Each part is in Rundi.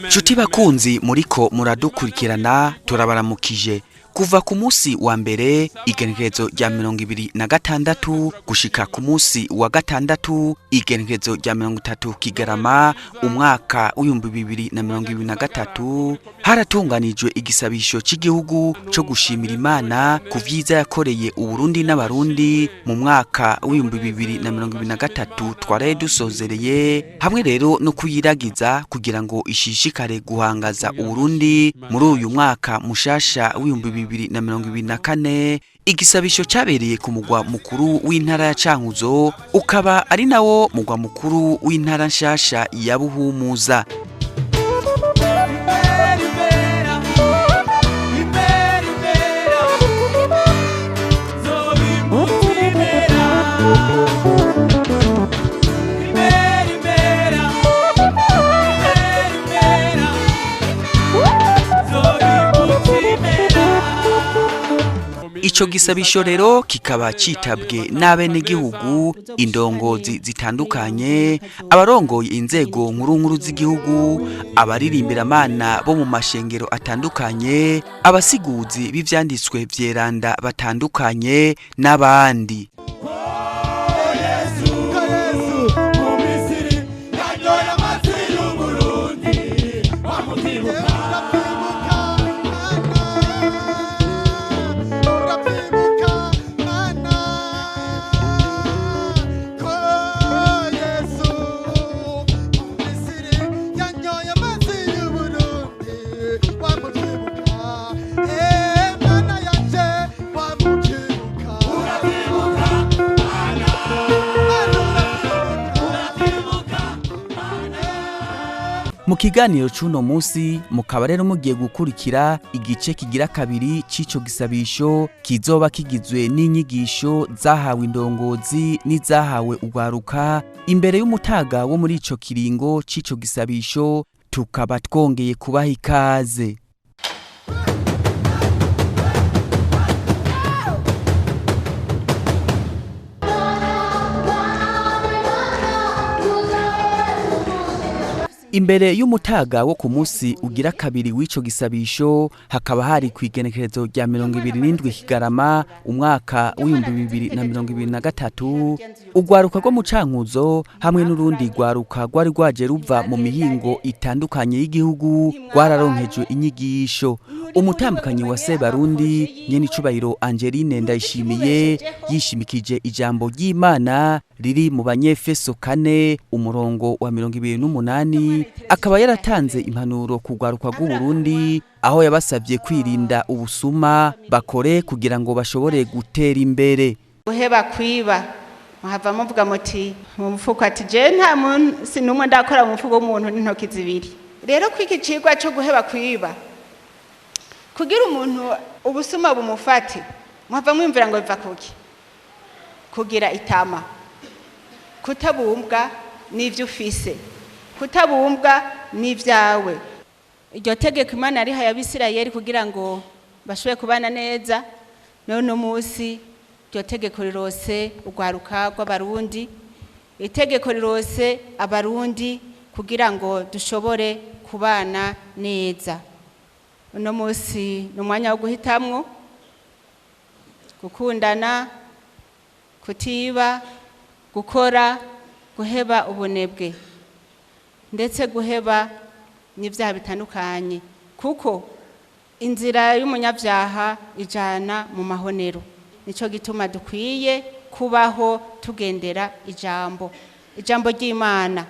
Nshuti bakunzi muriko muradukurikirana, turabaramukije. Kuva ku munsi wa mbere, igenekerezo rya 26, gushika ku munsi wa gatandatu, igenekerezo rya 30 Kigarama, umwaka w'2023, haratunganijwe igisabisho cy'igihugu cyo gushimira Imana ku vyiza yakoreye Uburundi n'Abarundi mu mwaka w'2023 twaraye dusozereye, hamwe rero no kuyiragiza kugira ngo ishishikare guhangaza Uburundi muri uyu mwaka mushasha w'2024. Igisabisho cyabereye ku mugwa mukuru w'intara ya Cankuzo, ukaba ari nawo mugwa mukuru w'intara nshasha ya Buhumuza. Ico gisabisho rero kikaba citabwe n'abenegihugu, indongozi zitandukanye, abarongoye inzego nkuru nkuru z'igihugu, abaririmbira bo mu mashengero atandukanye, abasiguzi b'ivyanditswe vyeranda batandukanye n'abandi. Mu kiganiro c'uno munsi mukaba rero mugiye gukurikira igice kigira kabiri c'ico gisabisho, kizoba kigizwe n'inyigisho zahawe indongozi n'izahawe urwaruka imbere y'umutaga wo muri ico kiringo c'ico gisabisho. Tukaba twongeye kubaha ikaze. Imbere y'umutaga wo ku munsi ugira kabiri w'ico gisabisho, hakaba hari ku igenekerezo rya 27 Kigarama, umwaka w'2023, urwaruka rwo mu Cankuzo hamwe n'urundi rwaruka rwari rwaje ruva mu mihingo itandukanye y'igihugu rwararonkejwe inyigisho. Umutambukanyi wa Sebarundi, nyenicubahiro Angeline Ndayishimiye, yishimikije ijambo ry'Imana riri mu Banyefeso 4 umurongo wa 28, akaba yaratanze impanuro ku rwaruka rw'Uburundi, aho yabasabye kwirinda ubusuma, bakore kugira ngo bashobore gutera imbere. Guheba kwiba, muhava muvuga muti mu mufuko, ati je nta munsi n'umwe ndakora mu mufuko w'umuntu n'intoki zibiri. Rero kwiki cigwa co guheba kwiba, kugira umuntu ubusuma bumufate, muhava mwimvira ngo biva kuki? Kugira itama, kutabumbwa n'ivyo ufise, kutabumbwa n'ivyawe. Iryo tegeko Imana yarihaye Abisirayeli kugira ngo bashobore kubana neza. None munsi iryo tegeko rirose urwaruka rw'Abarundi, itegeko rirose Abarundi kugira ngo dushobore kubana neza. Uno munsi ni umwanya wo guhitamwo gukundana, kutiba, gukora, guheba ubunebwe, ndetse guheba n'ivyaha bitandukanye, kuko inzira y'umunyabyaha ijana mu mahonero. Nico gituma dukwiye kubaho tugendera ijambo ry'Imana.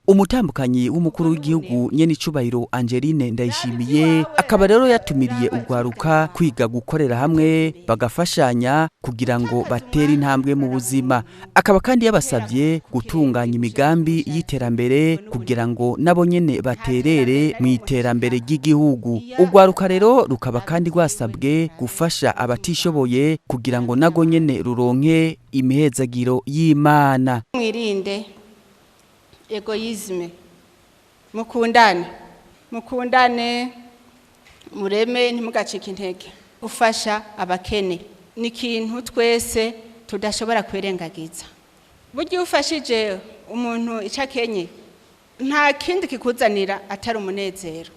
Umutambukanyi w'umukuru w'igihugu, nyenicubahiro Angeline Ndayishimiye, akaba rero yatumiriye urwaruka kwiga gukorera hamwe, bagafashanya kugira ngo batere intambwe mu buzima. Akaba kandi yabasabye gutunganya imigambi y'iterambere kugira ngo nabo nyene baterere mu iterambere ry'igihugu. Urwaruka rero rukaba kandi rwasabwe gufasha abatishoboye kugira ngo nago nyene ruronke imihezagiro y'Imana. Mwirinde egoisme, mukundane, mukundane, mureme, ntimugacike intege. Ufasha abakene ni ikintu twese tudashobora kwirengagiza. Burya iyo ufashije umuntu icyo akenye, Nta kindi kikuzanira atari umunezero.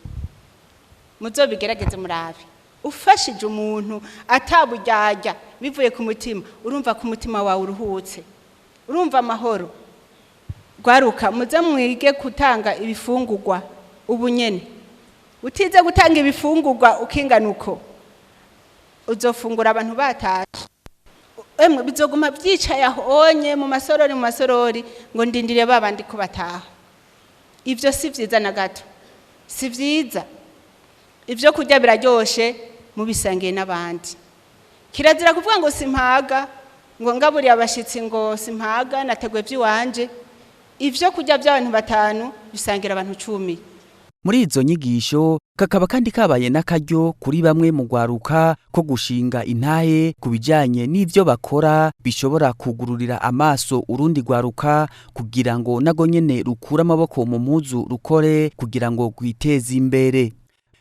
Muzobigerageze murabe. Ufashije umuntu ataburyarya bivuye ku mutima, urumva ko umutima wawe uruhutse, urumva amahoro. Gwaruka, muze mwige gutanga ibifungurwa ubunyene. Utize gutanga ibifungurwa ukinganuko, uzofungura abantu batashe. Emwe bizoguma vyicaye aho onye mu masorori mu masorori ngo ndindire babandi ko bataha. Ivyo si vyiza na gato, si vyiza. Ivyo kurya biraryoshe mubisangiye n'abandi. Kirazira kuvuga ngo simpaga, ngo ngaburiye abashitsi ngo simpaga, nateguye ivy'iwanje. Ivyo kurya by'abantu 5 bisangira abantu 10. Muri izo nyigisho kakaba kandi kabaye n'akaryo kuri bamwe mu gwaruka ko gushinga intahe ku bijanye n'ivyo bakora bishobora kugururira amaso urundi gwaruka, kugira ngo nago nyene rukure amaboko mu mpuzu rukore kugira ngo rwiteze imbere.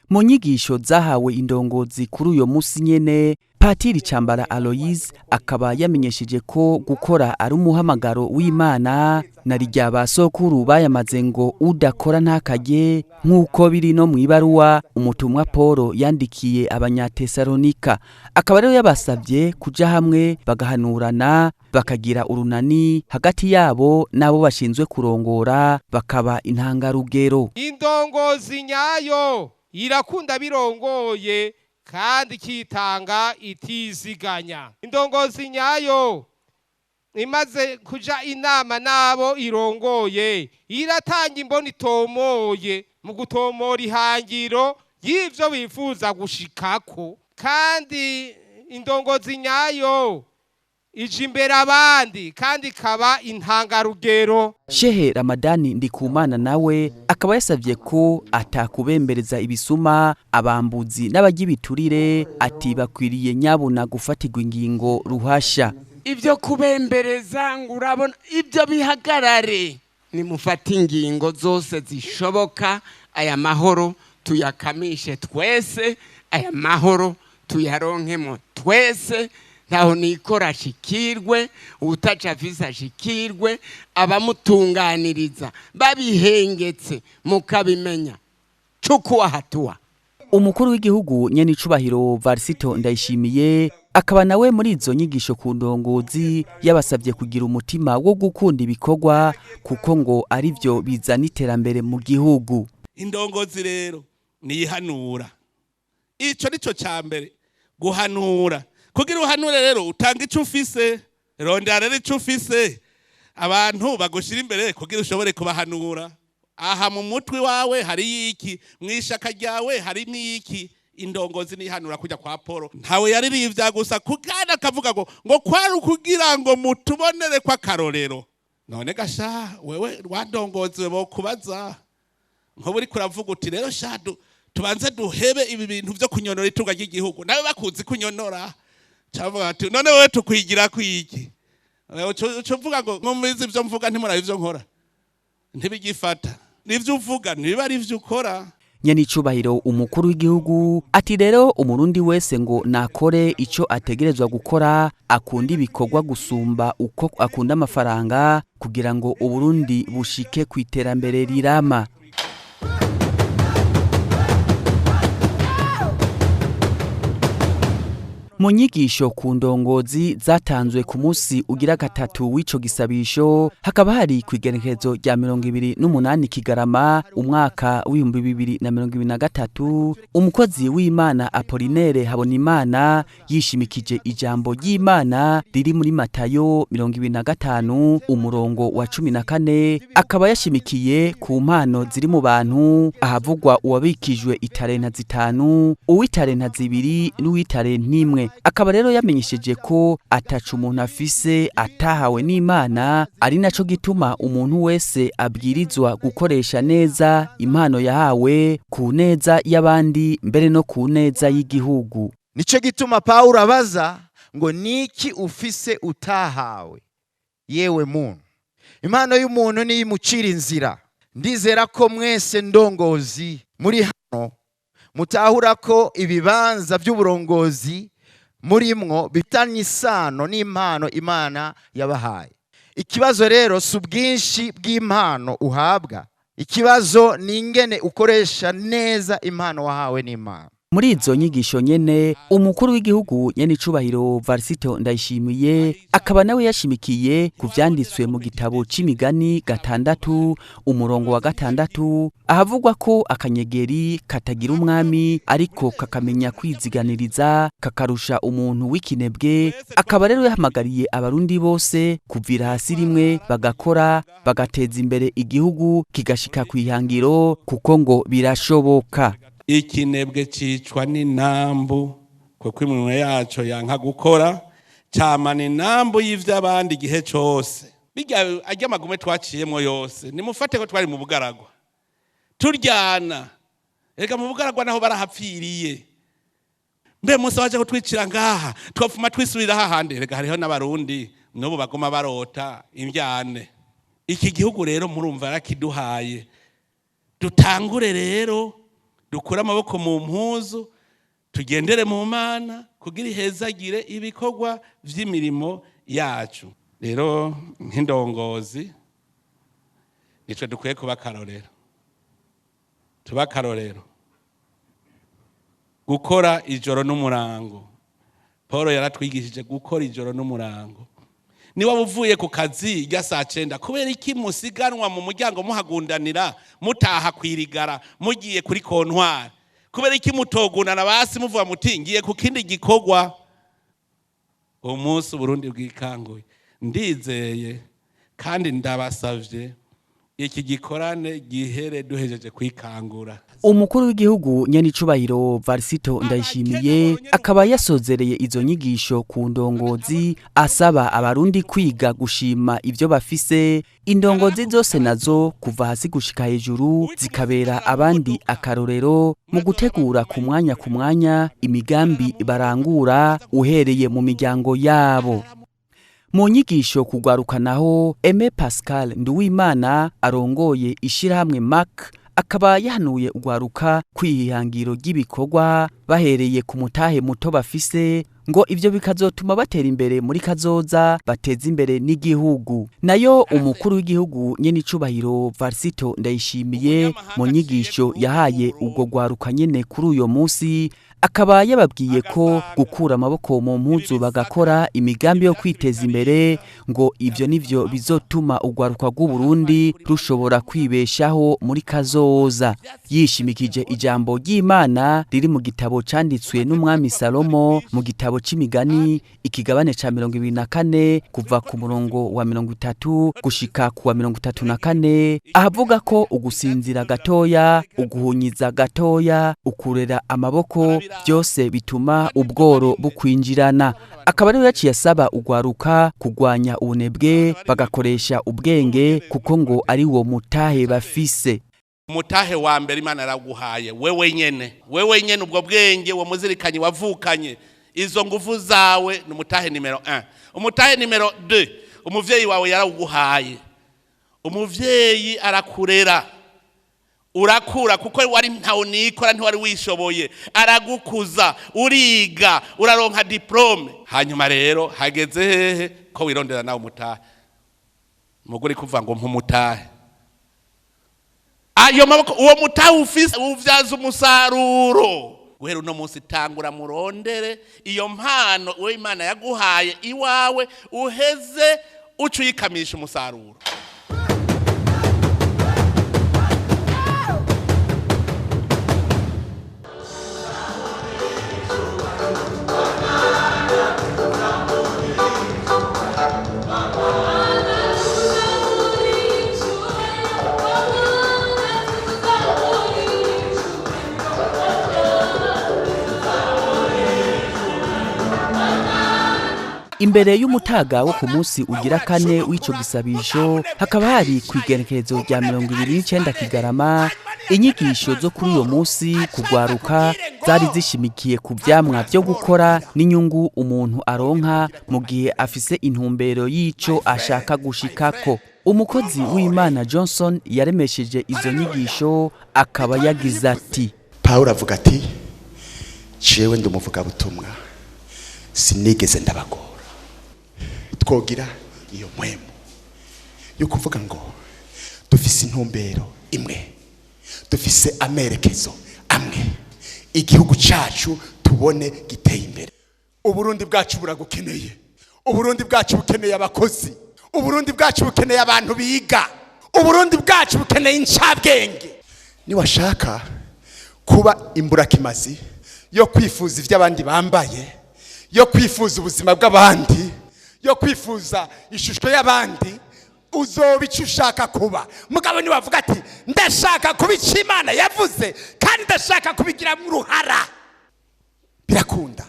Mu nyigisho zahawe indongozi kuri uyo musi nyene, Patiri Cambara Aloise akaba yamenyesheje ko gukora ari umuhamagaro w'Imana, na rirya ba sokuru bayamaze ngo udakora ntakarye, nk'uko biri no mw'ibaruwa umutumwa Paul yandikiye Abanyatesalonika. Akaba rero yabasabye kuja hamwe bagahanurana, bakagira urunani hagati yabo n'abo bashinzwe kurongora, bakaba intangarugero. Indongozi nyayo irakunda birongoye kandi ikitanga itiziganya. Indongozi nyayo imaze kuja inama nabo irongoye, iratanga imboni itomoye mu gutomora ihangiro y'ivyo bifuza gushikako. Kandi indongozi nyayo ija imbere abandi kandi ikaba intangarugero. Shehe Ramadani Ndikumana nawe akaba yasavye ko atakubembereza ibisuma, abambuzi n'abagibiturire, ati bakwiriye nyabuna gufatirwa ingingo ruhasha. Ibyo kubembereza ngo urabona ibyo bihagarare, nimufate ingingo zose zishoboka, aya mahoro tuyakamishe twese, aya mahoro tuyaronkemo twese. Ntaho nikora ashikirwe, utaca afise ashikirwe, abamutunganiriza babihengetse mukabimenya. Chukua hatua. Umukuru w'igihugu nyenicubahiro Varisito Ndayishimiye akaba nawe muri izo nyigisho ku ndongozi yabasabye kugira umutima wo gukunda ibikorwa, kuko ngo arivyo bizana iterambere mu gihugu. Indongozi rero niyihanura, ico nico ca mbere, guhanura. Kugira uhanure rero utanga ico ufise, rondera rero ico ufise, abantu bagushira imbere kugira ushobore kubahanura. Aha mu mutwe wawe hari iki, mwishaka ryawe hari n'iki. Indongozi nihanura kujya kwa Paul, ntawe yaririmbya gusa kugana akavuga ngo kwari ukugira ngo mutubonere kwa karorero. None gasha wewe rwandongozi bo kubaza nko uri kuravuga uti rero sha tubanze duhebe ibi bintu byo kunyonora itunga ry'igihugu, nawe bakuzi kunyonora. Cavuga ati none wewe tukwigira kwiki? Ucuvuga ngo mumizi ivyo mvuga ntimurabe ivyo nkora, ntibigifata nivyo uvuga ntibiba ari ivyo ukora. Nyenicubahiro umukuru w'igihugu ati rero umurundi wese ngo nakore ico ategerezwa gukora, akunda ibikorwa gusumba uko akunda amafaranga, kugira ngo Uburundi bushike ku iterambere rirama. Mu nyigisho ku ndongozi zatanzwe ku munsi ugira gatatu w'ico gisabisho, hakaba hari kw'igenekerezo rya 28 Kigarama umwaka w'ibihumbi bibiri na mirongo ibiri na gatatu, umukozi w'Imana Apollinaire Habonimana yishimikije ijambo ry'Imana riri muri Matayo 25 umurongo wa 14, akaba yashimikiye ku mpano ziri mu bantu, ahavugwa uwabikijwe itarenta 5, uw'itarenta 2 n'uw'itarenta 1. Akaba rero yamenyesheje ko ataca umuntu afise atahawe n'Imana, ari naco gituma umuntu wese abwirizwa gukoresha neza impano yahawe ku neza y'abandi mbere no ku neza y'igihugu. Nico gituma Paulo abaza ngo niki ufise utahawe yewe muntu? Impano y'umuntu ni imucira inzira. Ndizera ko mwese ndongozi muri hano mutahura ko ibibanza by'uburongozi murimwo bitanye isano n'impano Imana yabahaye. Ikibazo rero si ubwinshi bw'impano uhabwa, Ikibazo ni ingene ukoresha neza impano wahawe n'Imana. Muri izo nyigisho nyene, umukuru w'igihugu nyene icubahiro Varisito Ndayishimiye akaba nawe yashimikiye ku vyanditswe mu gitabo c'Imigani 6 umurongo wa 6, ahavugwa ko akanyegeri katagira umwami ariko kakamenya kwiziganiriza kakarusha umuntu w'ikinebwe. Akaba rero yahamagariye abarundi bose kuvira hasi rimwe bagakora bagateza imbere igihugu kigashika kwihangiro, kuko ngo birashoboka. Ikinebwe cicwa n'inambu kuko iminwe yaco yanka gukora, camana inambu y'ivy'abandi igihe cose. Bijya arya amagume twaciyemwo yose, nimufate ko twari mu bugaragwa turyana. Ega mu bugaragwa naho barahapfiriye. Mbe musi waje kutwicira ngaha, twopfuma twisubirira hahandi. Rega hariho n'abarundi n'ubu baguma barota imvyane. Iki gihugu rero murumva yarakiduhaye, dutangure rero dukure amaboko mu mpuzu, tugendere mu Mana kugira ihezagire ibikorwa vy'imirimo yacu. Rero nk'indongozi nitwe dukwiye kuba akarorero, tuba akarorero gukora ijoro n'umurango. Paul yaratwigishije gukora ijoro n'umurango. Niba uvuye ku kazi rya saa 9, kubera iki musiganwa mu muryango muhagundanira, mutaha kwirigara mugiye kuri kontwari? Kubera iki mutogundana basi muvuga muti ngiye ku kindi gikorwa? Umunsi Burundi bwikanguye, ndizeye kandi ndabasavye iki gikorane gihere duhejeje kwikangura. Umukuru w'igihugu nyene icubahiro Varisito Ndayishimiye akaba yasozereye izo nyigisho ku ndongozi, asaba abarundi kwiga gushima ivyo bafise. Indongozi zose nazo kuva hasi gushika hejuru zikabera abandi akarorero mu gutegura ku mwanya ku mwanya imigambi barangura uhereye mu miryango yabo. Mu nyigisho kugwaruka naho, Aime Pascal Nduwimana arongoye ishirahamwe MAC akaba yahanuye ugwaruka kwihangiro ry'ibikorwa bahereye ku mutahe muto bafise, ngo ivyo bikazotuma batera imbere muri kazoza, bateza imbere n'igihugu. Nayo umukuru w'igihugu nyene icubahiro Varisito Ndayishimiye mu nyigisho yahaye ubwo gwaruka nyene kuri uyo munsi, akaba yababwiye ko gukura amaboko mu mpuzu bagakora imigambi yo kwiteza imbere, ngo ivyo nivyo bizotuma ugwaruka rw'u Burundi rushobora kwibeshaho muri kazoza. Yishimikije ijambo ry'Imana riri mu gitabo canditswe n'umwami Salomo mu gitabo c'Imigani ikigabane ca 24 kuva ku murongo wa 30 gushika ku wa 34, ahavuga ko ugusinzira gatoya, uguhunyiza gatoya, ukurera amaboko byose bituma ubworo bukwinjirana. Akaba rero yaciye asaba ugwaruka kugwanya ubunebwe bagakoresha ubwenge, kuko ngo ari wo mutahe bafise. Umutahe wa mbere Imana yaraguhaye wewe nyene, wewe nyene ubwo bwenge wo muzirikanye wavukanye, izo nguvu zawe ni umutahe nimero 1. Umutahe nimero 2, umuvyeyi wawe yarawuguhaye. Umuvyeyi arakurera, urakura kuko wari ntawo nikora, ntiwari wishoboye, aragukuza, uriga, uraronka diplome. Hanyuma rero hageze hehe ko wirondera nawe umutahe? Muguri kuva ngo mpumutahe ayo maboko, uwo mutahe ufise uvyaza umusaruro. Guhera uno munsi tangura murondere iyo mpano uwo Imana yaguhaye iwawe, uheze uce uyikamisha umusaruro. Imbere y'umutaga wo ku munsi ugira kane w'ico gisabisho, hakaba hari kwigerekezo rya 29 Kigarama. Inyigisho zo kuri uyo munsi kugwaruka zari zishimikiye ku vyamwa vyo gukora n'inyungu umuntu aronka mu gihe afise intumbero y'ico ashaka gushikako. Umukozi w'Imana Johnson yaremesheje izo nyigisho akaba yagize ati: Paulo avuga ati jewe ndi umuvugabutumwa, sinigeze ndabagora. Twogira iyo mpwemu yo kuvuga ngo dufise intumbero Imwe, dufise amerekezo amwe. Igihugu cyacu tubone giteye imbere. Uburundi bwacu buragukeneye. Uburundi bwacu bukeneye abakozi. Uburundi bwacu bukeneye abantu biga. Uburundi bwacu bukeneye incabwenge. Niwashaka kuba imburakimazi yo kwifuza ibyo abandi bambaye, yo kwifuza ubuzima bw'abandi, yo kwifuza ishusho y'abandi, uzoba icyo ushaka kuba. Mugabo niwavuga ati: "Ndashaka kuba icyo Imana yavuze, kandi ndashaka kubigiramo uruhara", birakunda.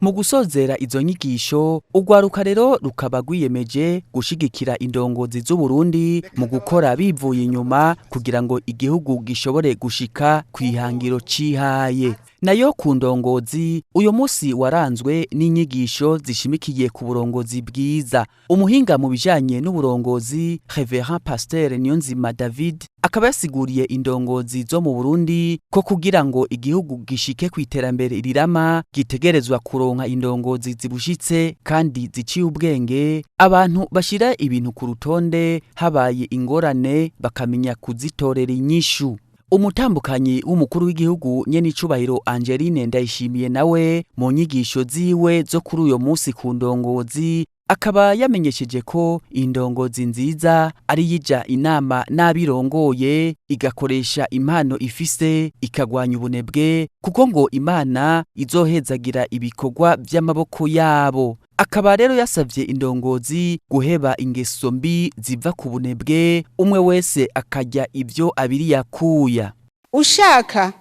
Mu gusozera izo nyigisho, urwaruka rero rukaba rwiyemeje gushigikira indongozi z'Uburundi mu gukora bivuye inyuma kugira ngo igihugu gishobore gushika ku ihangiro cihaye. Nayo ku ndongozi, uyu munsi waranzwe n'inyigisho zishimikiye ku burongozi bwiza. Umuhinga mu bijanye n'uburongozi, Reverend Pasteur Niyonzima David, akaba yasiguriye indongozi zo mu Burundi ko kugira ngo igihugu gishike ku iterambere rirama, gitegerezwa kuronka indongozi zibushitse kandi ziciye ubwenge, abantu bashira ibintu ku rutonde, habaye ingorane bakamenya kuzitorera inyishu. Umutambukanyi w'umukuru w'igihugu, nyenicubahiro Angeline Ndayishimiye, nawe mu nyigisho ziwe zo kuri uyo munsi ku ndongozi, akaba yamenyesheje ko indongozi nziza ari yija inama n'abirongoye, igakoresha impano ifise, ikagwanya ubunebwe, kuko ngo Imana izohezagira ibikorwa vy'amaboko yabo. Akaba rero yasavye indongozi guheba ingeso mbi ziva ku bunebwe, umwe wese akarya ivyo abiri yakuya. Ushaka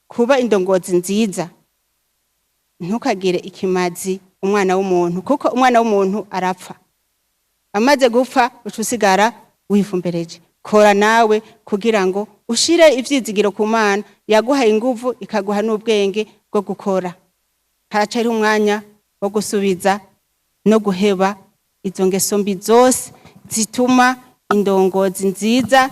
kuba indongozi nziza, ntukagire ikimazi umwana w'umuntu, kuko umwana w'umuntu arapfa. Amaze gupfa, uca usigara wifumbereje. Kora nawe kugira ngo ushire ivyizigiro ku Mana yaguhaye inguvu, ikaguha n'ubwenge bwo gukora. Haracari umwanya wo gusubiza no guheba izo ngeso mbi zose zituma indongozi nziza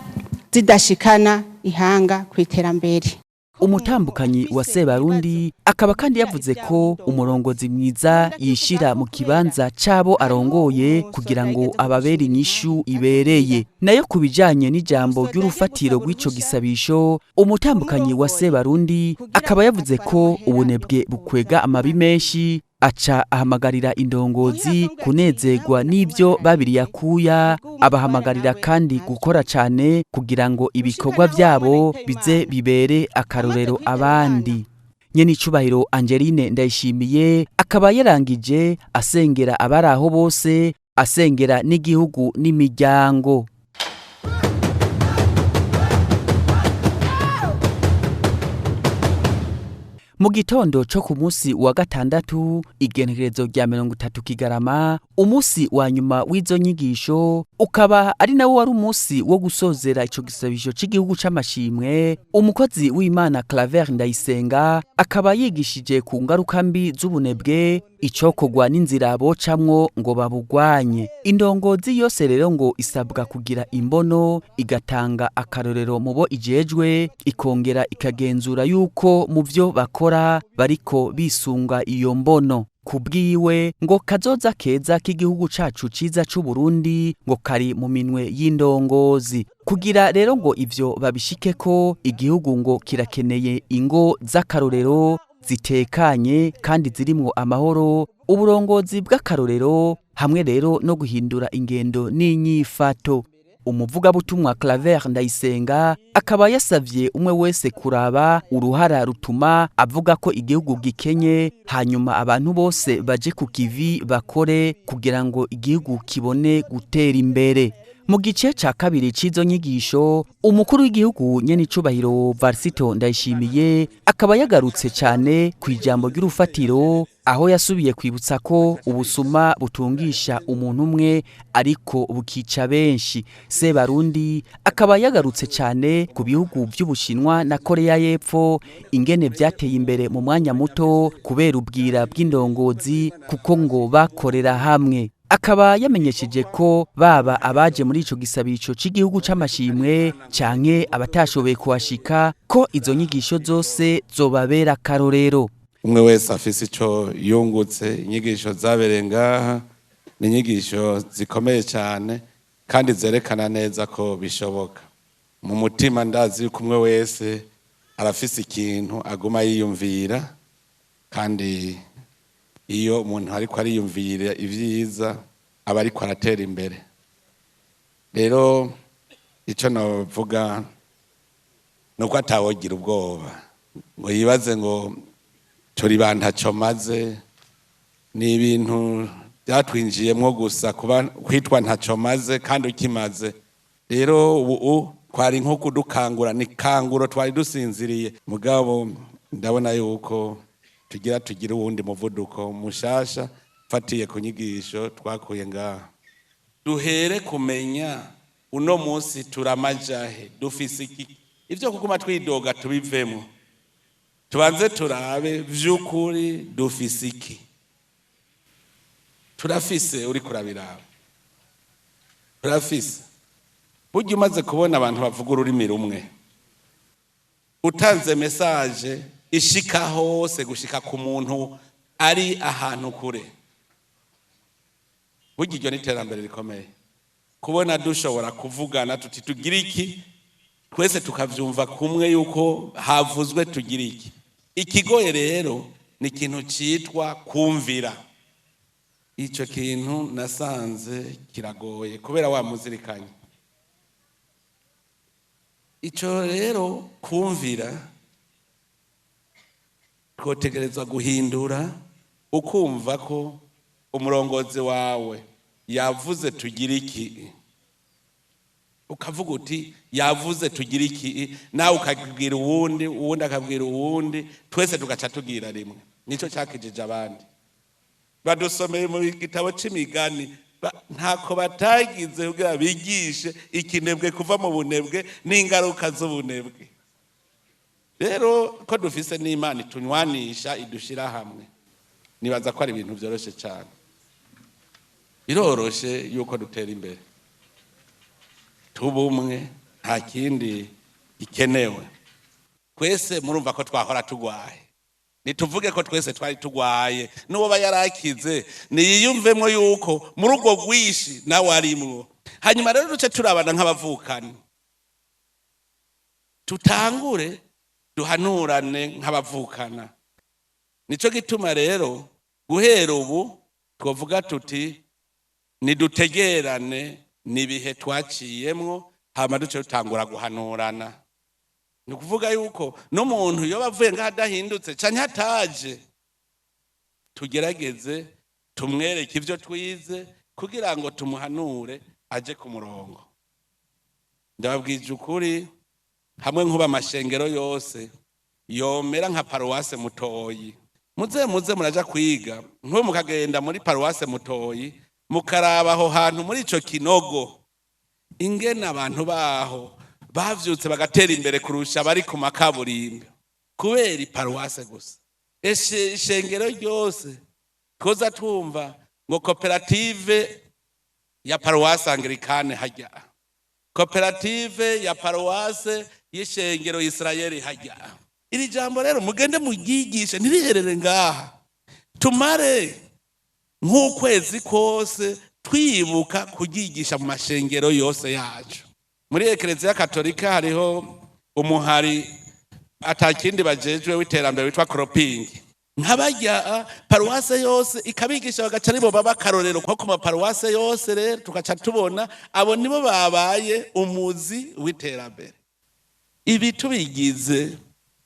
zidashikana ihanga ku iterambere. Umutambukanyi wa Sebarundi akaba kandi yavuze ko umurongozi mwiza yishira mu kibanza c'abo arongoye kugira ngo ababere inyishu ibereye. Nayo ku bijanye n'ijambo ry'urufatiro rw'ico gisabisho, umutambukanyi wa Sebarundi akaba yavuze ko ubunebwe bukwega amabi menshi, aca ahamagarira indongozi kunezerwa n'ibyo babiri yakuya, abahamagarira kandi gukora cyane kugira ngo ibikorwa byabo bize bibere akarorero abandi. Nyenicubahiro Angeline Ndayishimiye akaba yarangije asengera abari aho bose, asengera n'igihugu n'imiryango. Mu gitondo co ku munsi wa gatandatu, igenekerezo rya 30 Kigarama, umunsi wa nyuma w'izo nyigisho, ukaba ari nawo wari umunsi wo gusozera ico gisabisho c'igihugu c'amashimwe, umukozi w'Imana Claver Ndayisenga akaba yigishije ku ngaruka mbi z'ubunebwe, icokorwa n'inzira bocamwo ngo babugwanye. Indongozi yose rero ngo isabwa kugira imbono, igatanga akarorero mu bo ijejwe, ikongera ikagenzura yuko mu vyo bakora bariko bisunga iyo mbono. Kubwiwe ngo kazoza keza k'igihugu cacu ciza c'Uburundi ngo kari mu minwe y'indongozi. Kugira rero ngo ivyo babishikeko, igihugu ngo kirakeneye ingo z'akarorero zitekanye kandi zirimwo amahoro, uburongozi bw'akarorero, hamwe rero no guhindura ingendo n'inyifato. Umuvugabutumwa Claver Ndayisenga akaba yasavye umwe wese kuraba uruhara rutuma avuga ko igihugu gikenye, hanyuma abantu bose baje ku kivi bakore kugira ngo igihugu kibone gutera imbere. Mu gice ca kabiri c'izo nyigisho, umukuru w'igihugu, nyenicubahiro Varisito Ndayishimiye, akaba yagarutse cyane ku ijambo ry'urufatiro, aho yasubiye kwibutsa ko ubusuma butungisha umuntu umwe ariko bukica benshi. Sebarundi akaba yagarutse cyane ku bihugu by'Ubushinwa na Korea y'Epfo, ingene byateye imbere mu mwanya muto kubera ubwira bw'indongozi, kuko ngo bakorera hamwe. Akaba yamenyesheje ko baba abaje muri ico gisabisho c'igihugu c'amashimwe canke abatashoboye kuhashika, ko izo nyigisho zose zobabera akarorero. Umwe wese afise ico yungutse. Inyigisho zabereye ngaha ni inyigisho zikomeye cyane kandi zerekana neza ko bishoboka. Mu mutima ndazi yuko umwe wese arafise ikintu aguma yiyumvira, kandi iyo umuntu ariko ariyumvira ivyiza aba ariko aratera imbere. Rero ico novuga nuko atawogira ubwoba ngo yibaze ngo turi bantaco maze. Ni ibintu byatwinjiyemwo gusa kuba kwitwa ntaco maze kandi ukimaze. Rero ubu twari nko kudukangura, ni kanguro twari dusinziriye, mugabo ndabona yuko tugira uwundi muvuduko mushasha mfatiye ku nyigisho twakuye ngaha. Duhere kumenya uno munsi turamajahe, dufise iki, ivyo kuguma twidoga tubivemo, tubanze turabe vy'ukuri dufise iki. Turafise, uri kurabiraba turafise. Burya umaze kubona abantu bavuga ururimi rumwe, utanze message ishika hose, gushika ku muntu ari ahantu kure. Burya iryo ni iterambere rikomeye, kubona dushobora kuvugana tuti tugira iki, twese tukavyumva kumwe yuko havuzwe tugira iki. Ikigoye rero ni ikintu citwa kumvira. Ico kintu nasanze kiragoye kubera wa muzirikanye. Ico rero kumvira twotegerezwa guhindura, ukumva ko umurongozi wawe yavuze tugira iki, ukavuga uti yavuze tugira iki, nawe ukabwira uwundi, uwundi akabwira uwundi, twese tugaca tugira rimwe. Nico cyakijije abandi. Badusomeye mu gitabo c'imigani, ntako batagize kugira bigishe ikinebwe kuva mu bunebwe n'ingaruka z'ubunebwe. Rero ko dufise n'Imana itunywanisha idushira hamwe, nibaza ko ari ibintu vyoroshe cyane. Biroroshe yuko dutera imbere, tubumwe, nta kindi gikenewe. Twese murumva ko twahora tugwaye, nituvuge ko twese twari tugwaye, n'uwo bayarakize niyiyumvemo yuko muri urwo rwishi nawe arimwo. Hanyuma rero duce turabana nk'abavukana, tutangure duhanurane nk'abavukana. Nico gituma rero guhera ubu twovuga tuti nidutegerane nibihe twaciyemwo, hama duce dutangura guhanurana. Ni ukuvuga yuko n'umuntu yoba avuye ngaho adahindutse canke ataje, tugerageze tumwereke ivyo twize kugira ngo tumuhanure aje ku murongo. Ndababwije ukuri, hamwe nkuba amashengero yose yomera nka paruwase Mutoyi, muze muraja kwiga, nkuba mukagenda muri paruwase Mutoyi mukaraba aho hantu muri ico kinogo ingene abantu baho bavyutse bagatera imbere kurusha bari ku makaburimbo kubera iparuwase gusa. Ishengero ryose twoza twumva ngo koperative ya paruwase Anglikane hajya, koperative ya paruwase y'ishengero Israeli hajya. Iri jambo rero mugende muryigishe, ntiriherere ngaha. Tumare nk'ukwezi kose twibuka kuryigisha mu mashengero yose yacu. Muri Ekereziya Katolika hariho umuhari atakindi bajejwe w'iterambere witwa Kropingi. Nk'abajya paruwase yose ikabigisha bagaca nibo baba karorero ko ku maparuwase yose. Rero tugaca tubona abo nibo babaye umuzi w'iterambere. Ibi tubigize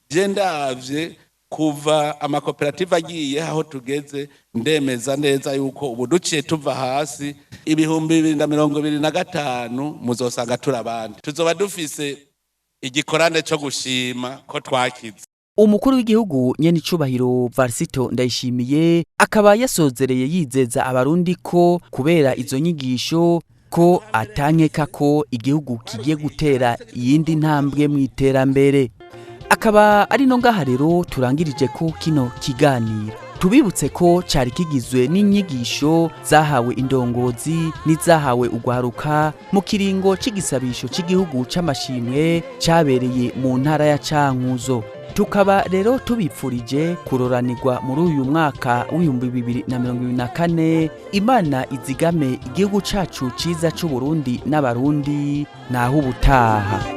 je ndavye kuva amakoperative agiye aho tugeze, ndemeza neza yuko ubu duciye tuva hasi 2025 muzosanga turi abandi, tuzoba dufise igikorane cyo gushima ko twakize. Umukuru w'igihugu nyene icubahiro Varisito Ndayishimiye akaba yasozereye yizeza abarundi ko kubera izo nyigisho ko atankeka ko igihugu kigiye gutera iyindi ntambwe mu iterambere. Akaba ari no ngaha rero turangirije ko kino kiganiro. Tubibutse ko cari kigizwe n'inyigisho zahawe indongozi n'izahawe ugwaruka mu kiringo c'igisabisho c'igihugu c'amashimwe cabereye mu ntara ya Cankuzo. Tukaba rero tubipfurije kuroranirwa muri uyu mwaka w'2024. Imana izigame igihugu cacu ciza c'u Burundi n'abarundi, naho ubutaha.